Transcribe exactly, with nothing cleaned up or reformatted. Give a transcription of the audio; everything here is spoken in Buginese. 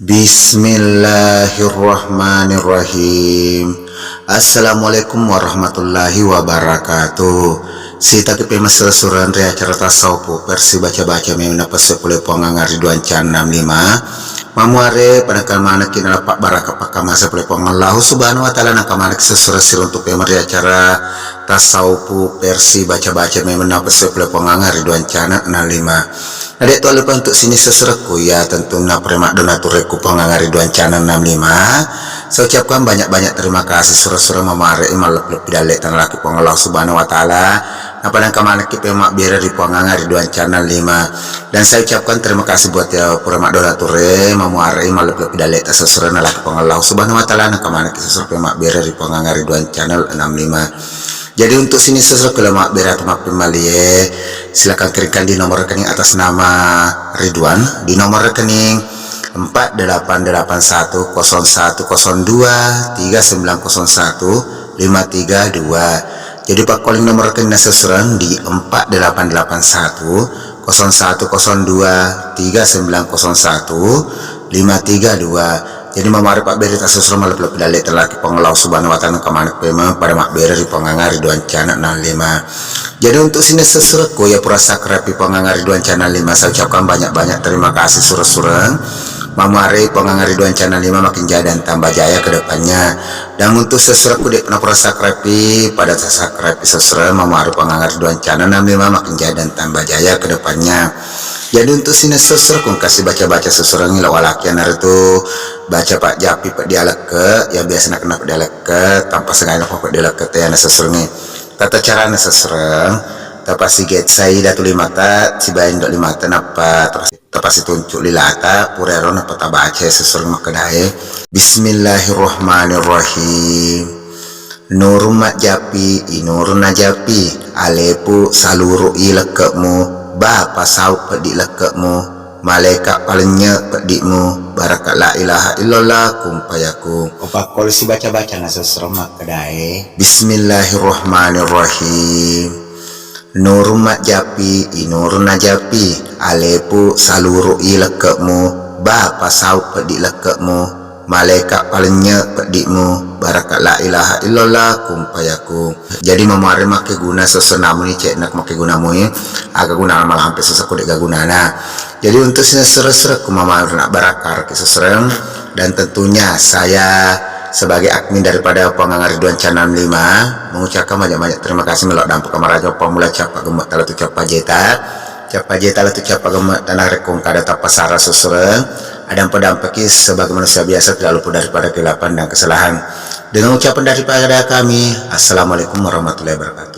Bismillahirrahmanirrahim. Assalamualaikum warahmatullahi wabarakatuh. Sitaki pemessureng ri acara tasawufu versi baca-baca memeng napessue pole Puang Anga ri duancana enam lima. Mamuare padangkal manekki nalappa baraka pakkamase pole Puang Allahu Subhanahu wa Ta'ala, nakamanekki sessureng siruntu pemeng ri acara tasawufu versi baca-baca memeng napessue pole Puang Anga ri duancana enam lima. Ade' to lupa untuk sini sesurekku, ya tentunna prema dona turekku Puang Anga ri duancana enam lima. Saya ucapkan banyak-banyak terima kasih sura-sura mamare malleppi dalle tanalaki Puang Allah Subhanahu wa Ta'ala. Napa nangka manekki pe mabbere ri Puang Anga ri duancana lima. Dan saya ucapkan terima kasih buat ya pura madona ture mamuare malleppi dalle ta sesura nalaki Puang Allah Subhanahu wa Ta'ala, nangka manekki sesura pe mabbere ri Puang Anga ri duancana enam lima. Jadi untuk sini sesuai kalau mabbere atau mappemmalie, silakan kirimkan di nomor rekening atas nama Ridwan di nomor rekening empat delapan delapan satu kosong satu kosong dua tiga sembilan kosong satu lima tiga dua. Jadi pakkoling nomor rekening sesuran di empat delapan delapan satu kosong satu kosong dua tiga sembilan kosong satu lima tiga dua. Jadi mamare pabbere ta sesura malleppi dalle tanalaki Puang Allah Subhanahu wa Ta'ala, nangka manekki pemeng pada mabbere ri Puang Anga ri duancana enam lima. Jadi untuk sini sesurekku ya pura subscribe Puang Anga ri duancana lima, saya ucapkan banyak-banyak terima kasih sura-sureng. Mamuare Puang Anga ri duancana lima makin jaya dan tambah jaya ke depannya. Dan untuk sesurekku de' pernah pura subscribe, pada subscribe sesura mamuare Puang Anga ri duancana enam lima makin jaya dan tambah jaya ke depannya. Jadi untuk sini sesurekku kasih baca-baca sesurengi lo walaki anaritu baca Pak Japi peddi alekke, ya biasa nakena peddi alekke, tanpa sengaja ko peddi alekke te ana sesurengi. Tata carana sesereng, tapasigetsai datu limata, sibawa indo limata, nappa tapasi-, tapasituncu lilata, purero nappa tabaca sesereng makkedae, Bismillahirrahmanirrahim. Nurung majjapi, inurung najapi, alepu saluru i lekke'mu, ba pasau peddi lekke'mu, malaeka palennye peddi'mu, baraka la ilaha illallah, kun fayakun. Upakkolesi baca-baca na sesereng makkedae. Bismillahirrahmanirrahim. Nurung majjapi, inurung najapi, alepu saluru i lekke'mu, ba pasau peddi lekke'mu, malaeka palennye peddi'mu, baraka la ilaha illallah, kun fayakun. Jadi mamuare makkeguna sesenamuni cekna makkeguna mui, aga gunana malampe sesakku de' gagunana. Jadi untuk sesere-serekku mamuare na barakka reki sesereng, dan tentunya saya sebagai admin daripada Puang Anga Ridwan Channel lima mengucapkan banyak-banyak terima kasih melo dampa kamaraja pamula cappa gemme' tala tu cappa jeta, cappa jeta la tu cappa gemme' tanah rekong kada tappa sara sesereng, adampa-dampaki sebagai manusia biasa tidak luput daripada kehilafan dan kesalahan. Dengan ucapan daripada kami, Assalamualaikum warahmatullahi wabarakatuh.